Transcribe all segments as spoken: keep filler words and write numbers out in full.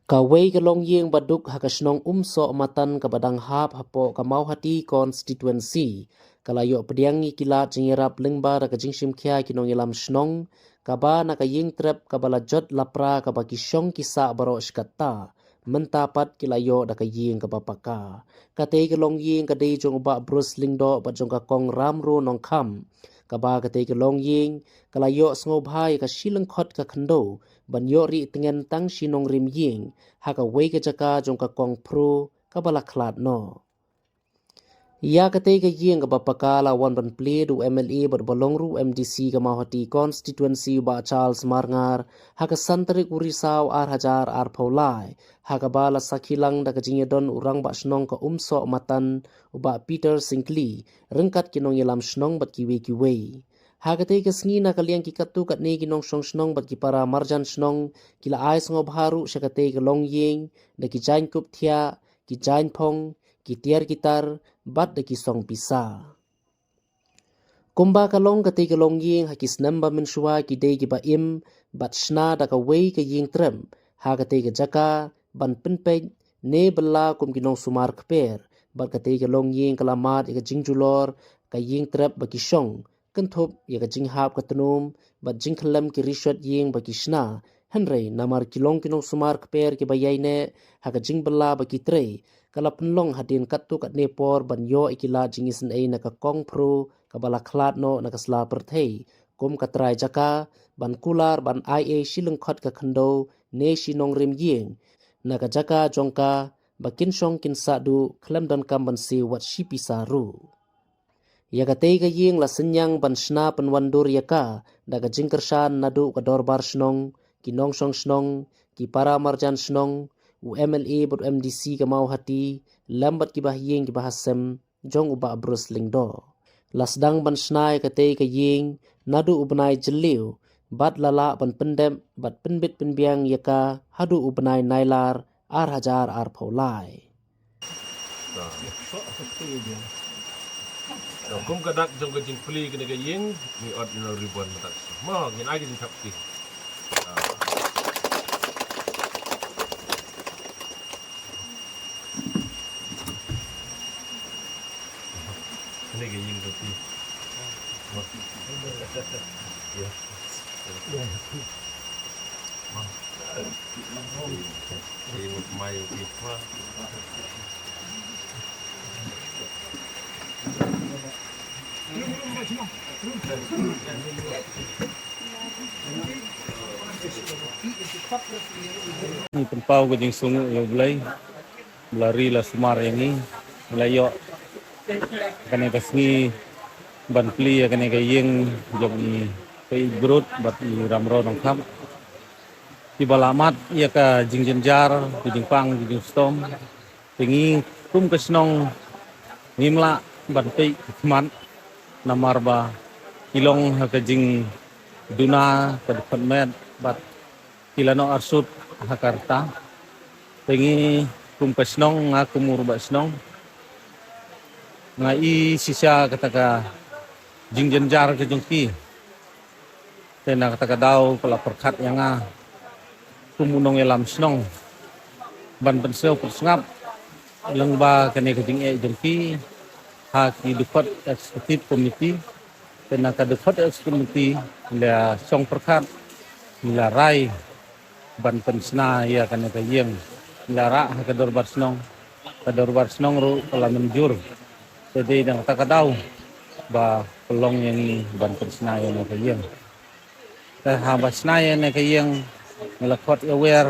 Kawei ka longïing ba duk ha ka shnong Umsoh Matan kaba dang hap hapoh ka Mawhati constituency ka la ïoh pdiang ïa ki lad jingïarap lyngba da ka jingshim khia ki nongïalam shnong, kaba na ka ïing trep kaba la jot lapra kaba ki shong ki sah baroh shi katta, mynta pat ki la ïoh da ka ïing kaba paka. Katei ka longïing ka dei jong u Bah Bruce Lyngdoh bad jong ka Kong Ramro Nongkham, kaba katei ka longïing ka la ïoh sngewbha ïa ka shi lyngkhot ka khyndew ban ïoh rieh tngen tang shi nongrim ïing ha kawei ka jaka jong ka Kong Phro kaba la khlad noh. Ïa katei ka ïing kaba paka la wan ban plie da u M L A bad ba long ruh u M D C ka Mawhati constituency u Bah Charles Marngar ha ka san tarik u Risaw ar hajar arphew lai, ha kaba la sakhi lang da ka jingïadon u Rangbah Shnong ka Umsoh Matan u Bah Peter Syngkli ryngkat ki nongïalam shnong bad kiwei kiwei. Ha katei ka sngi na ka liang ki katto katne ki nongshong shnong bad ki para marjan shnong ki la ai sngewbha ruh sha katei ka longïing da ki jaiñkup thiah, ki jaiñphong, ki tiar ki tar bad da ki song pisa. Kumba ka long katei ka longïing ha ki snem ba mynshuwa ki dei kiba im bad shna da kawei ka ïing trep ha katei ka jaka ban pynpeit ne bylla kum ki nongsumar kper, bad katei ka longïing ka la mad ïa ka jingjulor ka ïing trep ba ki shong, kynthup ïa ka jinghap ka tnum bad jingkhyllem ki rishot ïing ba ki shna. Hynrei namar ki long ki nongsumar kper kiba ïaineh ha ka jingbylla ba ki trei, ka la pynlong hadien katto katne por ban ïoh ïa ki lad jingisynei na ka Kong Phro kaba la khlad noh na ka sla pyrthei kum ka trai jaka, ban kular ban ai ei shi lyngkhot ka khyndew ne shi nongrim ïing na ka jaka jong ka ba kin shong kin sah duh khlem donkam ban siew wat shi pisa ruh. Ïa katei ka ïing la synñiang ban shna pynwandur ïa ka da ka jingkyrshan naduh ka dorbar shnong, ki nongshong shnong, ki para marjan shnong, u M L A bad u M D C ka Mawhati, lem bad ki bahaïing ki bahasem jong u Bah Bruce Lyngdoh. La sdang ban shna ïa katei ka ïing naduh u bnai Jylliew bad la lah ban pyndep bad pynbit pynbiang ïa ka haduh u bnai Nailar ar hajar arphew lai. Kum ka dak jong ka jingplie kane ka ïing, ngi ot ïa u ribbon mynta. Mo, ngin ai ka jingthap kti. Kane ka ïing ka plie. Mo. Ïa. Ngi pynpaw ka jingsngewnguh ïa U Blei. Ba la ri la sumar ïa ngi, la ïoh kane ka sngi ban plie ïa kane ka ïing jong i Pei Brut bad i Ramro Nongkham. Kiba la mad ïa ka jingjynjar, ka jingpang, ka jingshitom. Te ngi kum ka shnong ngim lah ban peit khmat namar ba ki long ha ka jingduna, ka dkhot met bad ki la noh arsut ha ka rta. Te ngi kum ka shnong, nga kum u rangbah shnong, nga i shisha kata ka jingjynjar ka jong ki. Te na kata ka daw ka la pyrkhat ïa nga kum u nongïalam shnong ban pynsngew pynsngap lyngba kane ka jingeh jong ki ha ki dkhot executive committee. Te na ka dkhot executive committee la shong pyrkhat, la rai ban pynshna ïa kane ka ïing, la rah ha ka dorbar shnong, ka dorbar shnong ruh ka la mynjur. Te dei na kata ka daw ba pynlong ïa ngi ban pynshna ïa kane ka ïing. Te haba shna ïa kane ka ïing, ngi la khot ïa wer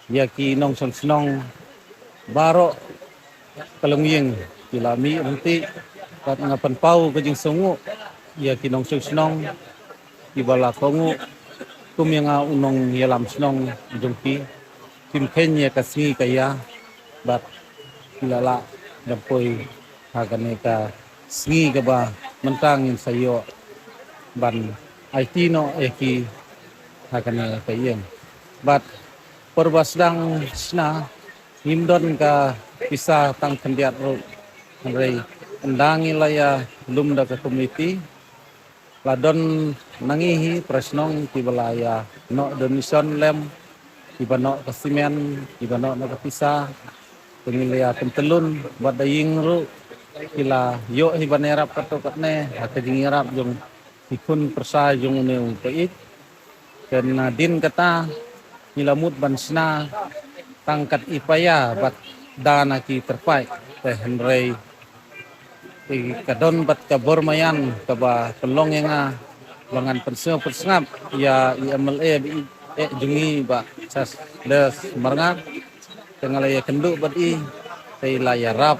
ïa ki nongshong shnong baroh ka longïing, ki la mih ryntih. Bad nga pynpaw ka jingsngewnguh ïa ki nongshong shnong kiba la kohnguh kum ïa nga u nongïalam shnong jong ki. Kim kheiñ ïa ka sngi ka ïa bad ki la lah ban poi ha kane ka sngi kaba mynta ngin sa ïoh ban aiti noh ïa ki ha kane ka ïing. Bad por ba sdang shna ngim don ka pisa tang khyndiat ruh, hynrei ynda ngi la ïalum da ka komiti, la don na ngi hi para shnong kiba la ïa noh donation lem kiba noh ka simen, kiba noh na ka pisa, te ngi la ïa pyntlun bad da ïing ruh ki la ïoh hi ban ïarap katto katne ha ka jingïarap jong ki khun pyrsa jong une u paid. Te na din kata ngi la mut ban shna tang kat i paia bad da na ki tyrpaid, te hynrei te ka don bad ka bor maïan kaba pynlong ïa nga ba ngan pynsngew pynsngap ïa i MLA ba ïeit jong ngi, Bah Charles Marngar. Te nga la ïakynduh bad i, te i la ïarap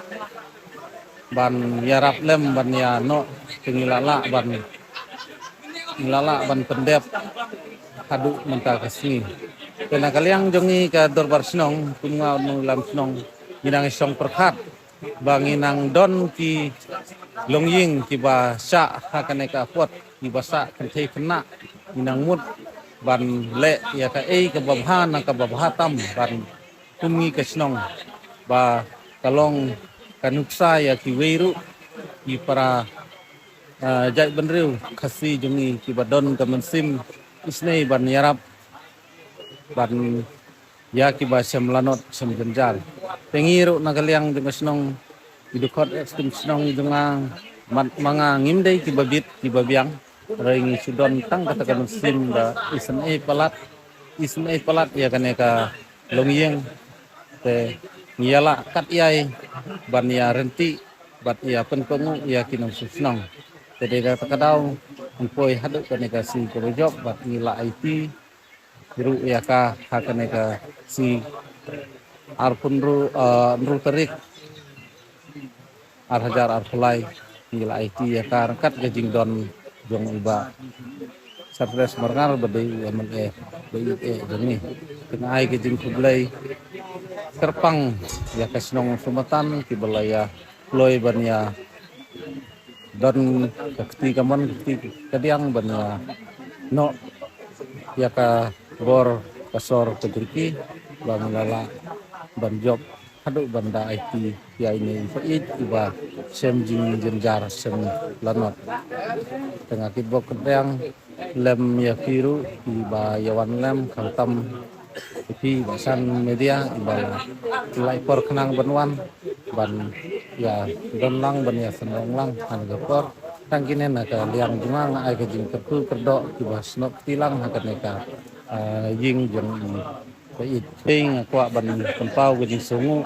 ban ïarap lem ban ïa noh, te ngi la lah ban, ngi la lah ban pyndep haduh mynta ka sngi. Te na ka liang jong ngi ka dorbar shnong, kum nga u nongïalam shnong, ngi dang shong pyrkhat ba ngi nang don ki longïing kiba shah ha kane ka apot, kiba shah kynthei khynnah. Ngi nang mut ban leh ïa kaei kaba bha na kaba bha tam ban kum ngi ka shnong, ba ka long ka nuksa ïa kiwei ruh ki para, ah, jaitbynriew Khasi jong ngi kiba don ka mynsiem isynei ban ïarap ban ïa kiba shem lanot shem jynjar. Te ngi ruh na ka liang jong ka shnong, i dkhot executive shnong jong nga, mat ma nga ngim dei kiba bit kiba biang, hynrei ngi shu don tang kata ka mynsiem ba isynei palat, isynei palat ïa kane ka longïing. Te ngi ïa lah kat ïai ban ïa rynti bad ïa pynkohnguh ïa ki nongshong shnong. Te dei da kata ka daw ngi poi haduh kane ka sngi kaba jop bad ngi la aiti ruh ïa ka ha kane ka sngi arphew hynriew, eh, hynriew tarik ar hajar arphew lai, ngi la aiti ïa ka ryngkat ka jingdon jong i Bah Charles Marngar ba dei u MLA ba ïeit jong ngi. Te nga ai ka jingkhublei kyrpang ïa ka shnong Sohmatan kiba la ïa kloi ban ïa don ka kti kamon ka kti kadiang ban ïa noh ïa ka bor ka sor ka jyrki ba ngi la lah ban jop haduh ban da aiti ïa ine i paid iba shem jingjynjar shem lanot. Te nga kitbok kyrpang lem ïa phi ruh iba ïa wan lem, khamtam ïa phi ba san media iba la ai por khnang ban wan ban ïa don lang ban ïa sngewthuh lang ha kane ka por. Tang kine na ka liang jong nga, nga ai ka jingkyrkhu kyrdoh kiba snoh kti lang ha kane ka, ah, ïing jong i paid. Te nga kwah ban pynpaw ka jingsngewnguh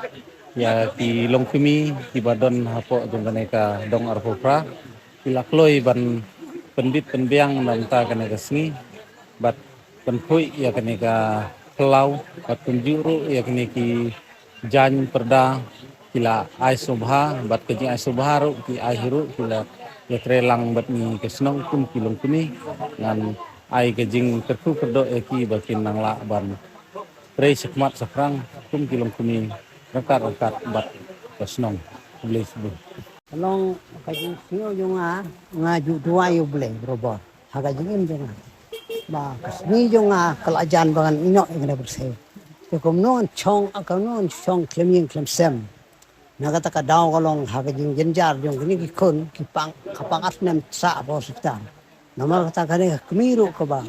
ïa ki longkmie kiba don hapoh jong kane ka dong arphew phra, ki la kloi ban pynbit pynbiang na mynta kane ka sngi bad pynphuh ïa kane ka phyllaw bad pynjuh ruh ïa kine ki jaiñ pyrda, ki la ai sngewbha bad ka jingai sngewbha ruh ki ai hi ruh, ki la ïatrei lang bad ngi ka shnong kum ki longkmie. Ngan ai ka jingkyrkhu kyrdoh ïa ki ba kin nang lah ban trei shakhmat shaphrang kum ki longkmie ryngkat ryngkat bad ka shnong. Khublei shibun. Ka long ka jingsngew jong nga, nga ju duwai ïa U Blei barabor ha ka jingim jong nga ba ka sngi jong nga ka la jan ba ngan ïehnoh ïa kane ka pyrthei. Te kumno ngan shong, kumno ngan shong khlem ïing khlem sem. Na kata ka daw ka long ha ka jingjynjar jong kine ki khun ki pang, ka pang ar snem sah hapoh hospital. Namar kata kane ka kmie ruh kaba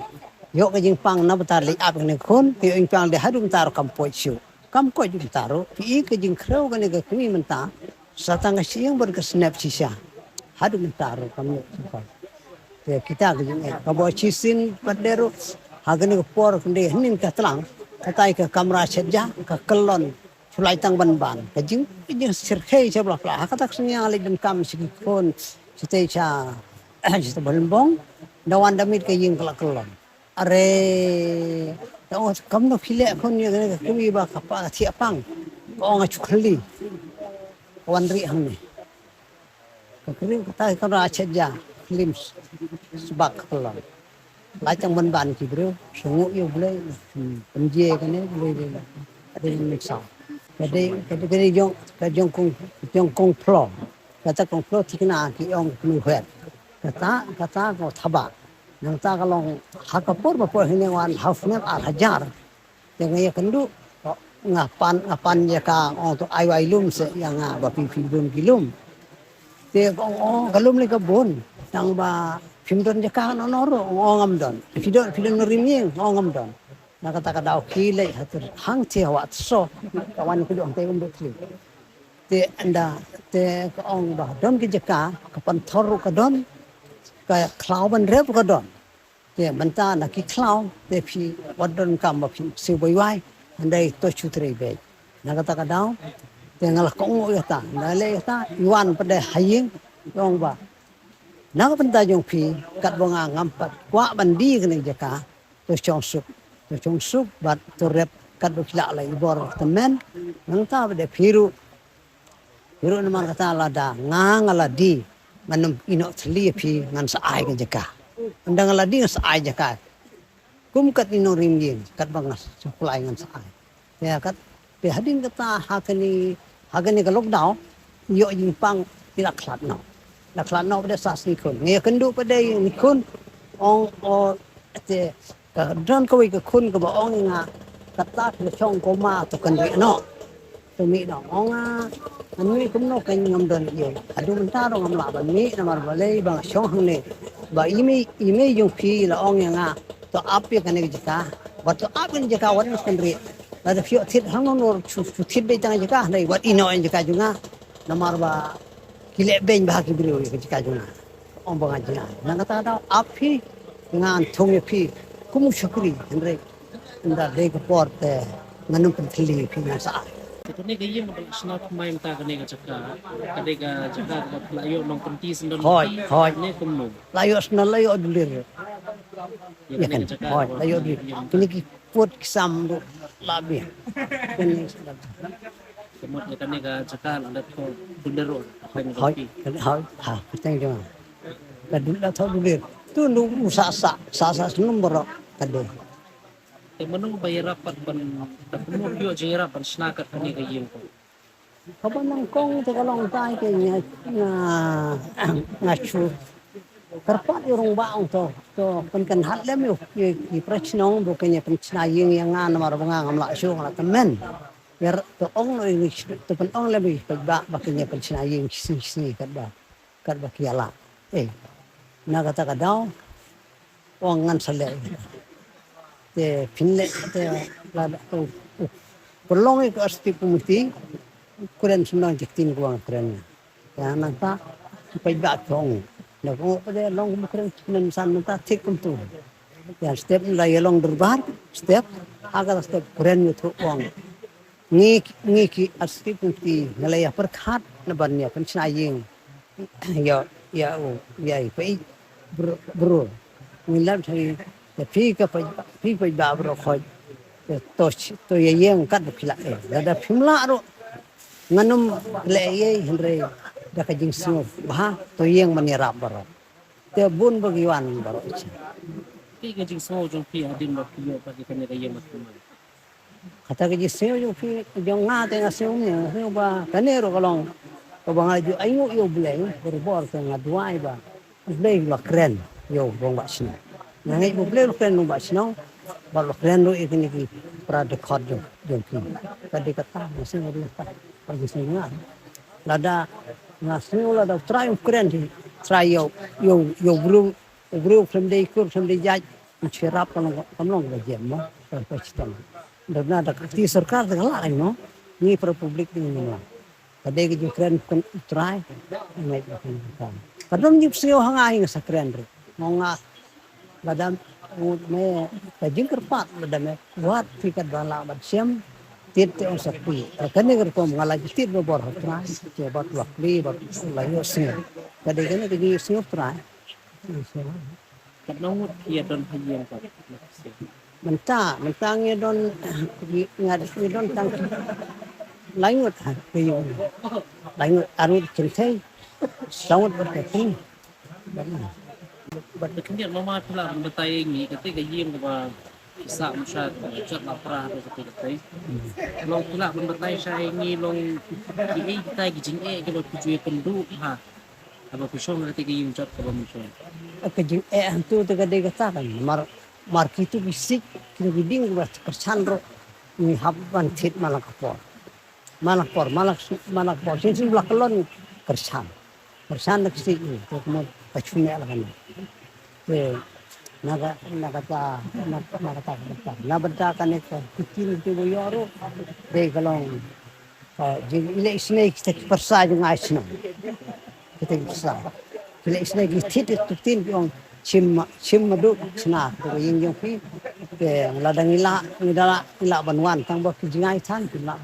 ïoh ka jingpang na bynta leit ap kane ka khun, ka ïoh jingpang de haduh mynta ruh kam poi shuh. Kam koit mynta ruh, phi i ka jingkhrew kane ka kmie mynta sa tang ka shyieng bad ka snep shisha. Haduh mynta ruh kam ïoh jingpang. Te kita ka jingeh kaba shisien pat de ruh ha kane ka por kane hynnin ka tlang, katai ka kamra shet ja ka kyllon. Shu lai tang ban ban ka jing, ka jingshyrkhei sha bla pla. Ha kata ka sngi nga leit donkam sha ki khun shatei sha, shatei Balimbong. Da wan da miet ka ïing ka la kyllon. Are, da ong, kumno phi leh khun ïa kane ka kmie ba ka pa ka thiah pang. Ka ong, nga shu khylli. Ka wan rieh hangne. Ka kyriew kata ka ra shet ja, klim sbak ka long. Lai tang ban ban ki briew, sngewnguh ïa U Blei, hmm, pynjia kane, Blei, Blei, Blei. Ka dei nuksa. Ka dei, ka dei, ka dei jong, ka jong kong, jong kong plo. Kata kong plo thikna ki ong kmie hwet. Kata, kata ko thaba. Nangta ka long ha ka por ba por hynne wan ha u snem ar hajar. Te nga ïakynduh, nga pan, nga pan ïa ka, ong to ai wai lum se ïa nga ba phi phi lum ki lum. Te ong, ong ka lum le ka bun, tang ba phim don jaka no no ro, ong ngam don. Phi don, phi don rim ïing, ong ngam don. Na kata ka daw ki leit ha ter hang te wa tso ka wan ki dong te um dot li. Te ynda te ka ong ba don ki jaka ka pynthor ruh ka don, ka khlaw ban rep ka don. Te mynta na ki khlaw te phi wat don kam ba phi siu bai wai, hynrei to shu trei beit. Na kata ka daw te nga la kohnguh ïa ta, nga la leh ïa ta, i wan pat de ha ïing, i ong ba na ka bynta jong phi, katba nga ngam pat kwah ban die kane ka jaka, to shong suk, to shong suk bad to rep katba phi lah, la i bor tymmen. Nangta pat de phi ruh, phi ruh namar kata lada nga, nga la die, ngan ym ïehnoh thylli ïa phi, ngan sa ai ka jaka. Ynda nga la die ngan sa ai jaka. Kum kat i nongrim ïing, katba nga sngewkhlaiñ ngan sa ai. Te kat, te hadien kata ha kane, ha kane ka lockdown, ïoh jingpang, i la khlad noh. La khlad noh pat de sa sngi khun. Ngi ïakynduh pat de ïa ngi khun, ong, o, te ka don kawei ka khun kaba ong ïa nga, kata ka shong ko ma to kynriah noh. To mih noh. Ong nga, ngan mih kumno, ka ngam don ei. Haduh mynta ruh ngam lah ban mih namar balei ba nga shong hangne. Ba i mei, i mei jong phi la ong ïa nga, to ap ïa kane ka jaka. Bad to ap ïa kane ka jaka wat ym kynriah. Lada phi ïoh thied hangno hangno shu, shu thied beit tang jaka, hynrei wat ïehnoh ïa jaka jong nga. Namar ba ki leh beiñ bha ki briew ïa ka jaka jong nga. Ong ba nga jngai. Na kata ka daw ap phi, ngan thung ïa phi kum u shakri, hynrei ynda dei ka por te ngan ym pynthylli ïa phi, ngan sa ai. Te kane ka ïing ba la shna thymmai mynta, kane ka jaka, ka dei ka jaka kaba la ïoh nongpynti syndon. Hooid, hooid. Ne kumno? La ïoh syndon, la ïoh dulir. Ïa kane ka jaka. Hooid, la ïoh dulir. Kine ki pud ki sam ruh la biang. Kane ka mut ïa kane ka jaka la dep thoh dulir ruh. Hooid, hooid, ha, kyrteng jong nga. La dep thoh dulir. Tu nu u sah sah, sah sah shnong baroh ka dei. Te mano ba ïarap pat ban, da kumno phi ïoh jingïarap ban shna kat kane ka ïing ko? Kaba nyngkong te ka long tai ke nga, nga, nga shu kyrpad ïa u rangbah, ong to, to pynkynhad lem ïa u, ïa, ïa para shnong ba kin ïa pynshna ïing ïa nga namar ba nga ngam lah shuh, nga la tymmen. Ïa to ong noh ïa u, to pynong lem ïa u paidbah ba kin ïa pynshna ïing shisngi shisngi katba, katba ki ïa lah. Eh, na kata ka daw ong ngan sa leh. Te phin leh te lada u, u pynlong ïa ka executive committee, kren sngewbha, jingkren kaba nga kren. Ïa nangta paidbah ki ong, na ka ong pat de long kumba kren, kren san nangta thik kumtu. Ïa step la ïa long dorbar, step ha ka step kren ïathuh, ong ngi, ngi ki executive committee nga la ïa pyrkhat na ban ïa pynshna ïing. Ïa, ïa u, ïa i peit bro, bro. Ngi lap thari, ïa phi ka peit, phi peit ba bro khoi. Ïa to, to ïa ïeng kat ba phi lah, eh. Lada phim lah ruh ngan ym leh ei ei, hynrei da ka jingsngewbha to ïeng ban ïarap baroh. Te bun ba ki wan baroh. Phi ka jingsngew jong phi hadien ba phi ïoh pat ïa kane ka ïing ba phi. Kata ka jingsngew jong phi, jong nga te nga sngew ne, nga sngew ba kane ruh ka long kaba nga ju ainguh ïa U Blei, barabor te nga duwai ba U Blei u la kren ïa u rangbah shnong. Nga ngeit ba U Blei u la kren rangbah shnong, ba u la kren ruh ïa kine ki para dkhot jong, jong phi. Ka dei kata nga sngew, ka dei kata ka jingsngew nga. Lada nga sngew lada U Trai um kren hi, Trai ïa u, ïa u, ïa u briew, u briew khlem dei kur khlem dei jait, u shu ïarap, kam long, kam long kaba jem mo, kaba shitom. Da na da ka kti sorkar da ka lah, no. Ngi para public ngi ngim lah. Ka dei ka jingkren U Trai. Ngi ka don jingsngew ha nga hi, nga sa kren ruh. Mo nga, lada ngut me ka jingkyrpad lada me wat phi katba lah ban shem. Tied te ong sa phi. Ka kane ka rukom nga la tied barabor ha U Trai. Te bad la plie bad la ïohsngew. Ka dei kane ka jingsngew U Trai. Katno ngut phi ïa don ha ïing pat? Mynta, mynta ngi don, ngi, nga, ngi don tang lai ngut ha ïing. Lai ngut, ar ngut kynthei, saw ngut bad ka kmie. Bad ka kmie, mama phi lah ban batai ïa ngi kata ka ïing kaba phi sah mynshwa, jot la pra, kata kata. Long phi lah ban batai sha ïa ngi long kiei kitai ki jingeh kiba phi ju ïakynduh ha. Haba phi shong ha kata ka ïing jot kaba mynshwa. Ka jingeh hangtu te ka dei kata kan. Mar, mar kitu ki siej, kitu ki dieng kiba kyrshan ruh ngi hap ban thied man la ka por. Man la ka por, man la, man la ka por. Shisien shisien ba la kyllon kyrshan. Kyrshan da ki siej, te kumno ka shu mih la kane. Te Na ka, na kata, na, na kata, na kata. Na bynta kane ka ktien kaba ïoh ruh. Dei ka long. Ka jing i leh isynei kita ki pyrsa jong nga shnong. Kita ki pyrsa. Ki leh isynei ki thied ki ktien ki ong shim, shim madu chna. Ka ïing jong phi. Te lada ngi lah, ngi da lah, ngi lah ban wan tang ba ki jngai than ki lah.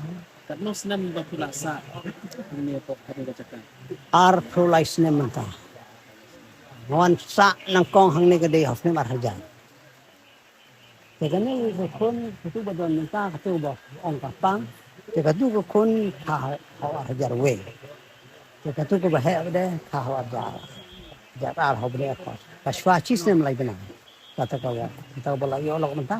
Katno snem ba phi la sah hangne hapoh kane ka jaka? Arphew lai snem mynta. Nga wan sah nyngkong hangne ka dei ha u snem ar hajar. Te kane ka khun, katu ba don mynta, katu ba ong ka pang. Te katu ka khun kha ha u ar hajar wei. Te katu kaba heh ba dei kha ha u ar hajar, hajar ar ha u bnai August. Ka shuwa shi snem lai bnai. Kata ka ba, kata ka ba la ïoh lok mynta.